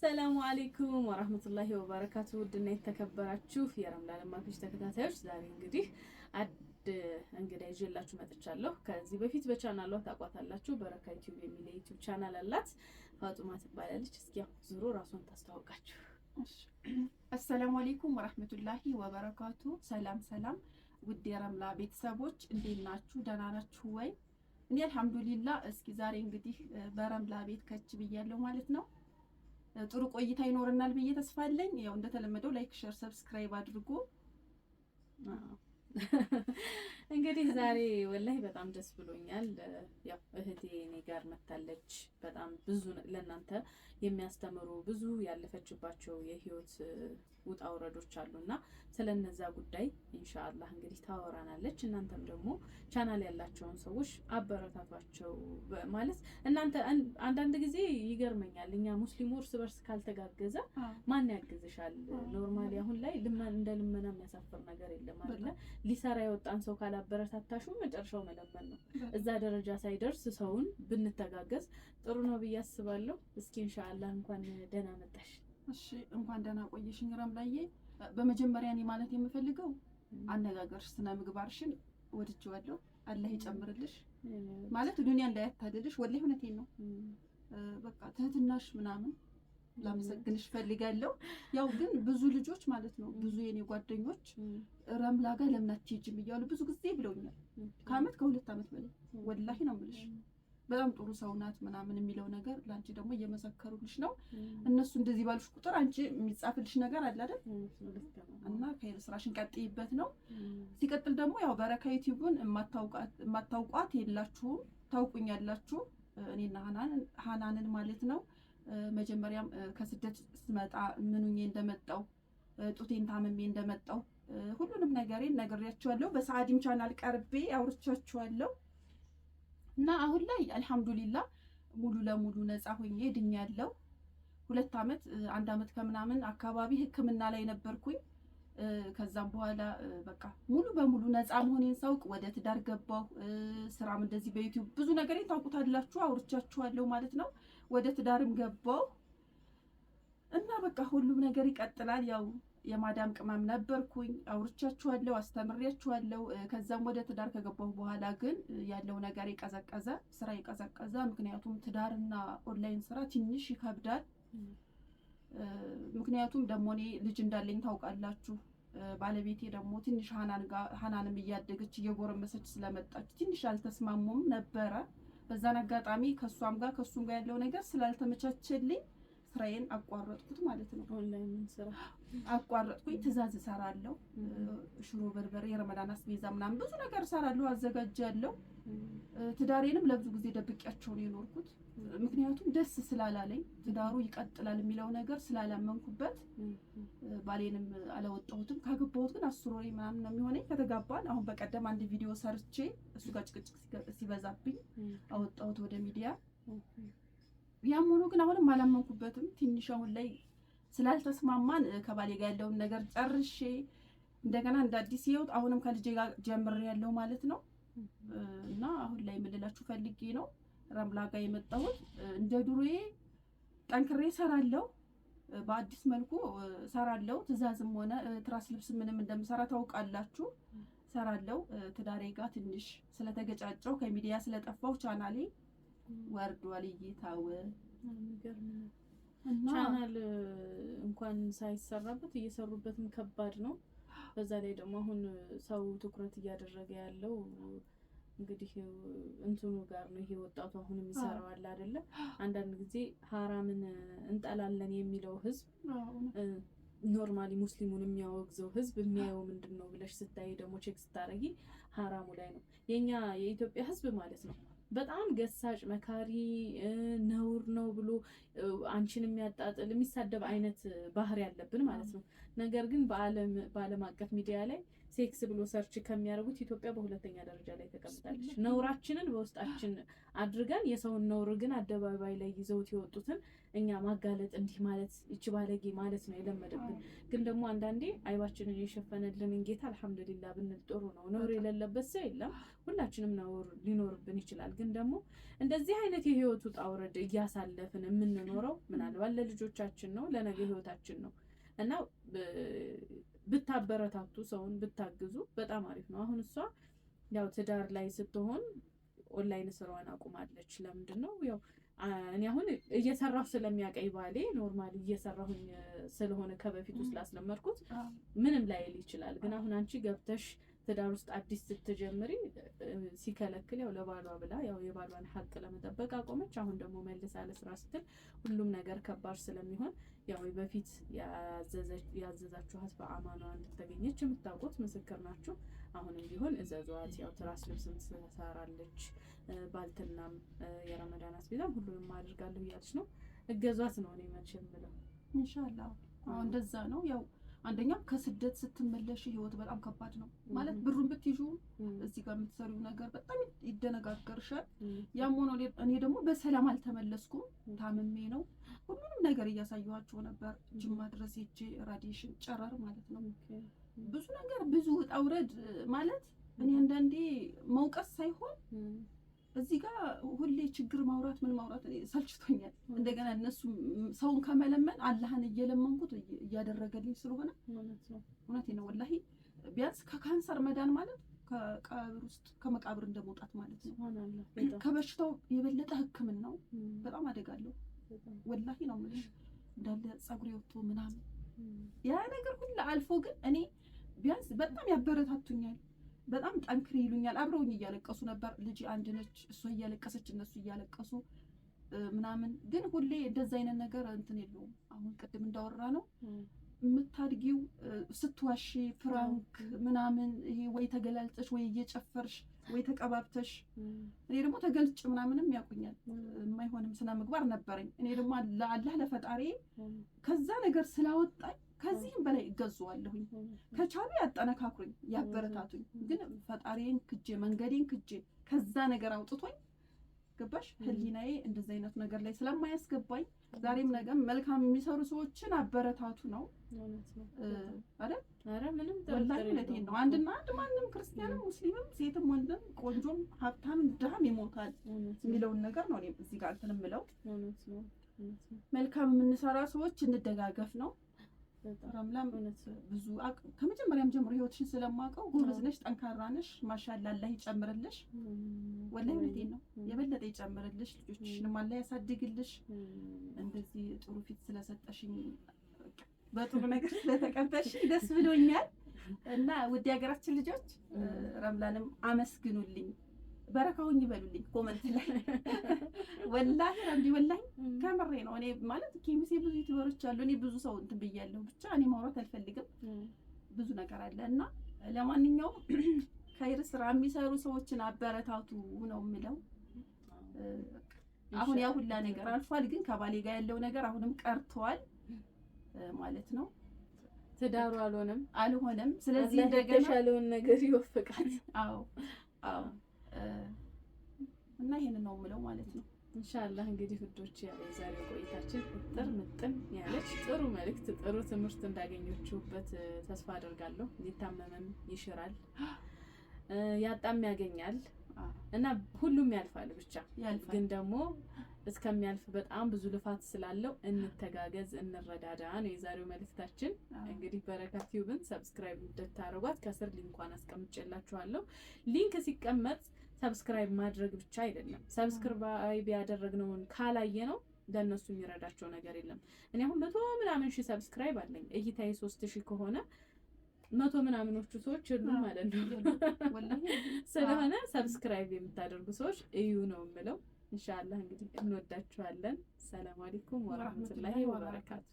السلام عليكم ورحمة الله وبركاته። ውድና የተከበራችሁ የረምላ ለማፊሽ ተከታታዮች ዛሬ እንግዲህ አንድ እንግዳ ይዤላችሁ መጥቻለሁ። ከዚህ በፊት በቻናሏ ታውቋታላችሁ። በረካ ዩቲዩብ የሚል የዩቲዩብ ቻናል አላት። ፋጡማ ትባላለች። እስኪ ያው ዙሮ ራሷን ታስተዋውቃችሁ። السلام عليكم ورحمة الله وبركاته። ሰላም ሰላም፣ ውድ የረምላ ቤተሰቦች እንዴት ናችሁ? ደህና ናችሁ ወይ? እኔ الحمد لله። እስኪ ዛሬ እንግዲህ በረምላ ቤት ከች ብያለሁ ማለት ነው። ጥሩ ቆይታ ይኖረናል ብዬ ተስፋ አለኝ። ያው እንደተለመደው like፣ share፣ subscribe አድርጉ። እንግዲህ ዛሬ والله በጣም ደስ ብሎኛል። ያው እህቴ እኔ ጋር መታለች። በጣም ብዙ ለእናንተ የሚያስተምሩ ብዙ ያለፈችባቸው የህይወት ውጣ ውረዶች አሉና ስለነዛ ጉዳይ إن شاء الله እንግዲህ ታወራናለች። እናንተም ደግሞ ቻናል ያላቸውን ሰዎች አበረታቷቸው። ማለት እናንተ አንዳንድ ጊዜ ይገርመኛል፣ እኛ ሙስሊሙ እርስ በርስ ካልተጋገዘ ማን ያግዝሻል? normally አሁን ላይ እንደ ልመና የሚያሳፍር ነገር የለም አይደለ? ሊሰራ የወጣን ሰው ካላበረታታሹ መጨረሻው መለመን ነው። እዛ ደረጃ ሳይደርስ ሰውን ብንተጋገዝ ጥሩ ነው ብዬ አስባለሁ። እስኪ إن شاء الله እንኳን ደህና መጣሽ። እሺ እንኳን ደህና ቆየሽኝ ረምላዬ። በመጀመሪያ እኔ ማለት የምፈልገው አነጋገርሽ፣ ስነ ምግባርሽን ወድጄዋለሁ። አላህ ይጨምርልሽ። ማለት ዱንያ እንዳያታልልሽ፣ والله እውነቴን ነው። በቃ ትህትናሽ ምናምን ላመሰግንሽ ፈልጋለሁ። ያው ግን ብዙ ልጆች ማለት ነው ብዙ የኔ ጓደኞች ረምላ ጋር ለምን አትሄጂም እያሉ ብዙ ጊዜ ብለውኛል። ከአመት ከሁለት አመት በላይ والله ነው የምልሽ። በጣም ጥሩ ሰው ናት ምናምን የሚለው ነገር ለአንቺ ደግሞ እየመሰከሩልሽ ነው። እነሱ እንደዚህ ባሉሽ ቁጥር አንቺ የሚጻፍልሽ ነገር አለ አይደል? እና ከይር ስራሽን ቀጥይበት ነው። ሲቀጥል ደግሞ ያው በረካ ዩቲዩብን የማታውቋት የላችሁም፣ ታውቁኛላችሁ። እኔና ሀናንን ማለት ነው። መጀመሪያም ከስደት ስመጣ ምኑኜ እንደመጣው ጡቴን ታምሜ እንደመጣው ሁሉንም ነገሬን ነግሬያችኋለሁ። በሰዓዲም ቻናል ቀርቤ አውርቻችኋለሁ። እና አሁን ላይ الحمد لله ሙሉ ለሙሉ ነፃ ሆኜ ድኛለሁ። 2 አመት 1 አመት ከምናምን አካባቢ ሕክምና ላይ ነበርኩኝ። ከዛም በኋላ በቃ ሙሉ በሙሉ ነፃ መሆኔን ሳውቅ ወደ ትዳር ገባሁ። ስራም እንደዚህ በዩቲዩብ ብዙ ነገሬን ታውቁታላችሁ፣ አውርቻችኋለሁ ማለት ነው። ወደ ትዳርም ገባሁ እና በቃ ሁሉም ነገር ይቀጥላል። ያው የማዳም ቅመም ነበርኩኝ፣ አውርቻችኋለሁ፣ አስተምሬያችኋለሁ። ከዛም ወደ ትዳር ከገባሁ በኋላ ግን ያለው ነገር የቀዘቀዘ ስራ የቀዘቀዘ፣ ምክንያቱም ትዳርና ኦንላይን ስራ ትንሽ ይከብዳል። ምክንያቱም ደግሞ እኔ ልጅ እንዳለኝ ታውቃላችሁ። ባለቤቴ ደግሞ ትንሽ ሀናንም እያደገች እየጎረመሰች ስለመጣች ትንሽ አልተስማሙም ነበረ። በዛን አጋጣሚ ከእሷም ጋር ከእሱም ጋር ያለው ነገር ስላልተመቻቸልኝ ስራዬን አቋረጥኩት ማለት ነው። ኦንላይን ስራ አቋረጥኩኝ። ትዕዛዝ እሰራለሁ፣ ሽሮ፣ በርበሬ፣ የረመዳን አስቤዛ ምናምን ብዙ ነገር እሰራለሁ፣ አዘጋጃለሁ። ትዳሬንም ለብዙ ጊዜ ደብቄያቸው ነው የኖርኩት። ምክንያቱም ደስ ስላላለኝ ትዳሩ ይቀጥላል የሚለው ነገር ስላላመንኩበት ባሌንም አላወጣሁትም። ካገባሁት ግን 10 ወሬ ምናምን ነው የሚሆነኝ ከተጋባን። አሁን በቀደም አንድ ቪዲዮ ሰርቼ እሱ ጋር ጭቅጭቅ ሲበዛብኝ አወጣሁት ወደ ሚዲያ። ያም ሆኖ ግን አሁንም አላመንኩበትም። ትንሽ አሁን ላይ ስላልተስማማን ከባሌ ጋር ያለውን ነገር ጨርሼ እንደገና እንደ አዲስ ህይወት አሁንም ከልጄ ጋር ጀምሬ ያለው ማለት ነው። እና አሁን ላይ የምልላችሁ ፈልጌ ነው ረምላ ጋር የመጣሁት። እንደ ድሮዬ ጠንክሬ ሰራለሁ፣ በአዲስ መልኩ ሰራለሁ። ትዕዛዝም ሆነ ትራስ ልብስ ምንም እንደምሰራ ታውቃላችሁ፣ ሰራለሁ። ትዳሬ ጋር ትንሽ ስለተገጫጨው ከሚዲያ ስለጠፋው ቻናሌ ወርዷል እይታው። ቻናል እንኳን ሳይሰራበት እየሰሩበትም ከባድ ነው። በዛ ላይ ደግሞ አሁን ሰው ትኩረት እያደረገ ያለው እንግዲህ እንትኑ ጋር ነው። ይሄ ወጣቱ አሁን የሚሰራው አለ አይደለ? አንዳንድ ጊዜ ሀራምን እንጠላለን የሚለው ህዝብ normally ሙስሊሙን የሚያወግዘው ህዝብ የሚያየው ምንድን ነው ብለሽ ስታይ ደግሞ check ስታረጊ ሀራሙ ላይ ነው። የኛ የኢትዮጵያ ህዝብ ማለት ነው በጣም ገሳጭ መካሪ፣ ነውር ነው ብሎ አንቺን የሚያጣጥል የሚሳደብ አይነት ባህሪ ያለብን ማለት ነው። ነገር ግን በዓለም አቀፍ ሚዲያ ላይ ሴክስ ብሎ search ከሚያደርጉት ኢትዮጵያ በሁለተኛ ደረጃ ላይ ተቀምጣለች። ነውራችንን በውስጣችን አድርገን የሰውን ነውር ግን አደባባይ ላይ ይዘውት የወጡትን እኛ ማጋለጥ እንዲህ ማለት ይቺ ባለጌ ማለት ነው የለመደብን። ግን ደግሞ አንዳንዴ አይባችንን የሸፈነልንን ጌታ አልሐምዱሊላ ብንል ጥሩ ነው። ነውር የሌለበት ሰው የለም። ሁላችንም ነውር ሊኖርብን ይችላል። ግን ደግሞ እንደዚህ አይነት የህይወት ውጣ ውረድ እያሳለፍን የምንኖረው ምናልባት ለልጆቻችን ነው፣ ለነገ ህይወታችን ነው እና ብታበረታቱ ሰውን ብታግዙ በጣም አሪፍ ነው። አሁን እሷ ያው ትዳር ላይ ስትሆን ኦንላይን ስራዋን አቁማለች። ለምንድን ነው ያው እኔ አሁን እየሰራሁ ስለሚያቀኝ ባሌ normal እየሰራሁኝ ስለሆነ ከበፊቱ ስላስለመድኩት ምንም ላይል ይችላል። ግን አሁን አንቺ ገብተሽ ትዳር ውስጥ አዲስ ስትጀምሪ ሲከለክል ያው ለባሏ ብላ ያው የባሏን ሀቅ ለመጠበቅ አቆመች። አሁን ደግሞ መልሳ ለስራ ስትል ሁሉም ነገር ከባድ ስለሚሆን ያው በፊት ያዘዛችኋት በአማኗ እንድትገኘች የምታውቁት ምስክር ናችሁ። አሁንም ቢሆን እዘዟት። ያው ትራስ ልብስም ትሰራለች፣ ባልትናም የረመዳን አስቤዛም ሁሉንም አድርጋለሁ እያለች ነው። እገዟት ነው እኔ መቼም የምለው። ኢንሻላህ አሁን እንደዛ ነው። ያው አንደኛ ከስደት ስትመለሽ ህይወት በጣም ከባድ ነው ማለት ብሩን ብትይዡ እዚህ ጋር የምትሰሪው ነገር በጣም ይደነጋገርሻል። ያም ሆኖ እኔ ደግሞ በሰላም አልተመለስኩም፣ ታምሜ ነው። ሁሉንም ነገር እያሳየኋቸው ነበር። ጅማ ድረስ ሄጄ radiation ጨረር ማለት ነው። ብዙ ነገር ብዙ ውጣ ውረድ ማለት እኔ አንዳንዴ መውቀስ ሳይሆን እዚህ ጋር ሁሌ ችግር ማውራት ምን ማውራት እኔ ሰልችቶኛል። እንደገና እነሱ ሰውን ከመለመን አላህን እየለመንኩት እያደረገልኝ ስለሆነ እውነቴን ነው። ወላሂ ቢያንስ ከካንሰር መዳን ማለት ከቀብር ውስጥ ከመቃብር እንደመውጣት ማለት ነው። ከበሽታው የበለጠ ሕክምናው በጣም አደጋለሁ። ወላሂ ነው የምልሽ እንዳለ ፀጉሬ ወጥቶ ምናምን ያ ነገር ሁሉ አልፎ ግን እኔ ቢያንስ በጣም ያበረታቱኛል። በጣም ጠንክሪ ይሉኛል። አብረውኝ እያለቀሱ ነበር። ልጅ አንድ ነች፣ እሷ እያለቀሰች እነሱ እያለቀሱ ምናምን። ግን ሁሌ እንደዛ አይነት ነገር እንትን የለውም። አሁን ቅድም እንዳወራ ነው የምታድጊው ስትዋሺ prank ምናምን ይሄ ወይ ተገላልጠሽ ወይ እየጨፈርሽ ወይ ተቀባብተሽ። እኔ ደግሞ ተገልጭ ምናምንም ያውቁኛል። የማይሆንም ስነ ምግባር ነበረኝ። እኔ ደግሞ ለአላህ ለፈጣሪ ከዛ ነገር ስላወጣኝ ከዚህም በላይ እገዘዋለሁኝ። ከቻሉ ያጠነካክሩኝ፣ ያበረታቱኝ። ግን ፈጣሪን ክጄ መንገዴን ክጄ ከዛ ነገር አውጥቶኝ ገባሽ ህሊናዬ እንደዚህ አይነት ነገር ላይ ስለማያስገባኝ ዛሬም ነገም መልካም የሚሰሩ ሰዎችን አበረታቱ ነው አይደል? ኧረ ምንም ወላሂ እውነቴን ነው። አንድና አንድ ማንም ክርስቲያንም ሙስሊምም ሴትም ወንድም ቆንጆም ሀብታምም ድሃም ይሞታል የሚለውን ነገር ነው እኔም እዚህ ጋር እንትን የምለው። መልካም የምንሰራ ሰዎች እንደጋገፍ ነው። ረምላም ብዙ ከመጀመሪያም ጀምሮ ህይወትሽን ስለማውቀው ጎበዝ ነሽ፣ ጠንካራ ነሽ። ማሻአላ አላህ ይጨምርልሽ። ወላሂ እውነቴን ነው፣ የበለጠ ይጨምርልሽ። ልጆችሽንም አላህ ያሳድግልሽ። እንደዚህ ጥሩ ፊት ስለሰጠሽኝ በጥሩ ነገር ስለተቀበልሽኝ ደስ ብሎኛል። እና ውድ የሀገራችን ልጆች ረምላንም አመስግኑልኝ፣ በረካሁኝ ይበሉልኝ comment ላይ ወላሂ ረምዲ ወላሂ ከምሬ ነው። እኔ ማለት ኬሚሴ ብዙ YouTuber ኦች አሉ። እኔ ብዙ ሰው እንትን ብያለሁ። ብቻ እኔ ማውራት አልፈልግም። ብዙ ነገር አለ እና ለማንኛውም ኸይር ስራ የሚሰሩ ሰዎችን አበረታቱ ነው የምለው። አሁን ያ ሁላ ነገር አልፏል፣ ግን ከባሌ ጋር ያለው ነገር አሁንም ቀርቷል ማለት ነው። ትዳሩ አልሆነም አልሆነም። ስለዚህ እንደገና የተሻለውን ነገር ይወፍቃል። አዎ አዎ እና ይሄንን ነው የምለው ማለት ነው። ኢንሻአላህ እንግዲህ ውዶች የዛሬው ቆይታችን እጥር ምጥን ያለች ጥሩ መልእክት፣ ጥሩ ትምህርት እንዳገኘችሁበት ተስፋ አደርጋለሁ። የታመመም ይሽራል፣ ያጣም ያገኛል እና ሁሉም ያልፋል። ብቻ ግን ደግሞ እስከሚያልፍ በጣም ብዙ ልፋት ስላለው እንተጋገዝ፣ እንረዳዳ ነው የዛሬው መልእክታችን። እንግዲህ በረካ ቲዩብን subscribe እንድታደርጓት ከስር link ኳን አስቀምጬላችኋለሁ። link ሲቀመጥ subscribe ማድረግ ብቻ አይደለም፣ subscribe ያደረግነውን ካላየ ነው ለእነሱ የሚረዳቸው ነገር የለም። እኔ አሁን 100 ምናምን ሺህ subscribe አለኝ። እይታዬ 3000 ከሆነ 100 ምናምኖቹ ሰዎች የሉም ማለት ነው። ስለሆነ subscribe የምታደርጉ ሰዎች እዩ ነው የምለው። ኢንሻአላህ እንግዲህ እንወዳችኋለን። ሰላም አለይኩም ወራህመቱላሂ ወበረካቱ።